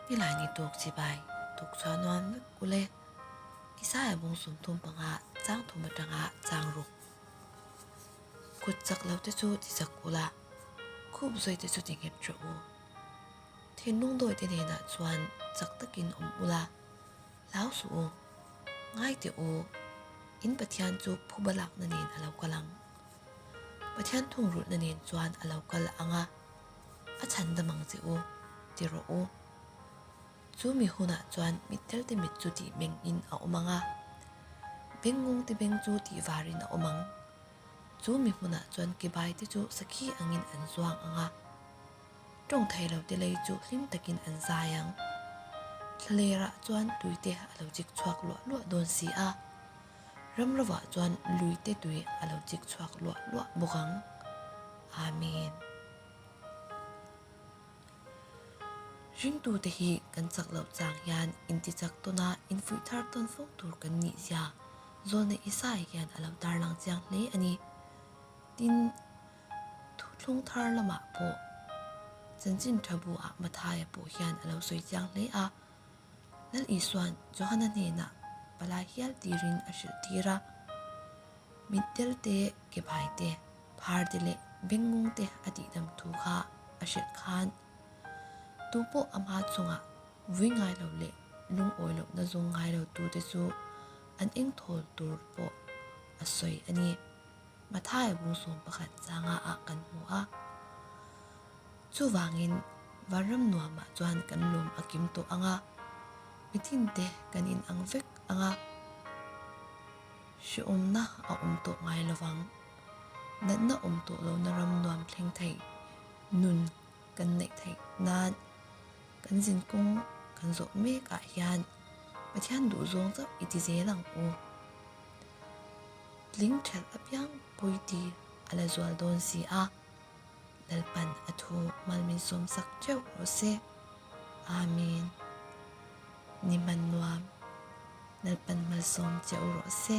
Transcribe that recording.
Nilaini tuk chibai tuk chhuah nuam vek ule. Isaiah bung 35 chang thum atanga chang ruk. Kut chak lo te chu ti chak ula, khup zawi te chu ti nghet rawh u. Thinlung dawi te nenah chuan chak takin awm ula, hlau suh u, ngai teh u, in Pathian chu phuba lakna nen a lo kal ang. Pathian thungrulhna nen chuan a lo kal ang a, a chhan dam ang che u, ti rawh u. Chu mi hunah chuan mittel te mit chu tih meng in a awm ang a, bengngawng te beng chu tih var in a awm ang. Chu mi hmunah chuan kebai te chu sakhi angin an zuang ang a, tawng thei lo te lei chu hlim takin an zai ang. Thlalerah chuan tui te a lo chik chhuak luah luah dawn si a, ramrovah chuan lui te tui a lo chik chhuak luah luah bawk ang. Amen. Ringtute hi kan chak loh chang hian intichak tawna infuih thar tawn fo tur kan nih zia Zawlna Isai hian a lo tarlang chiang hle a ni. Tin, thuthlung thar lamah pawh chanchin tha bu ah Mathaia pawh hian a lo sawi chiang hle a. Lal Isua'n Johana hnenah palai hial tirin a hrilh tir a. Mittel te, kebai te, phar te leh bengngung te a tihdam thu kha a hrilh khan tu pawh ama chungah vui ngai lo leh lungawi lohna zawng ngai lo tute chu an engthawl tur pawh a sawi a ni. Mathaia bung 11 changa ah kan hmu a. Chuvangin vanram nuamah chuan kan lawm a kim tawh ang a, mitinte kan inang vek ang a, hrehawmna a awm tawh ngai lovang. Natna awm tawh lohna ram nuam thleng thei nun kan neih theih nan kan zinkawng kan zawh mek ah hian Pathian duhzawng chauh i ti zel ang u. Tling thelh apiang pawiti a la zual dawn si a, Lalpan a thu mal min sawmsak teuh rawh se. Amen. Ni hman nuam. Lalpan malsawm che u rawh se.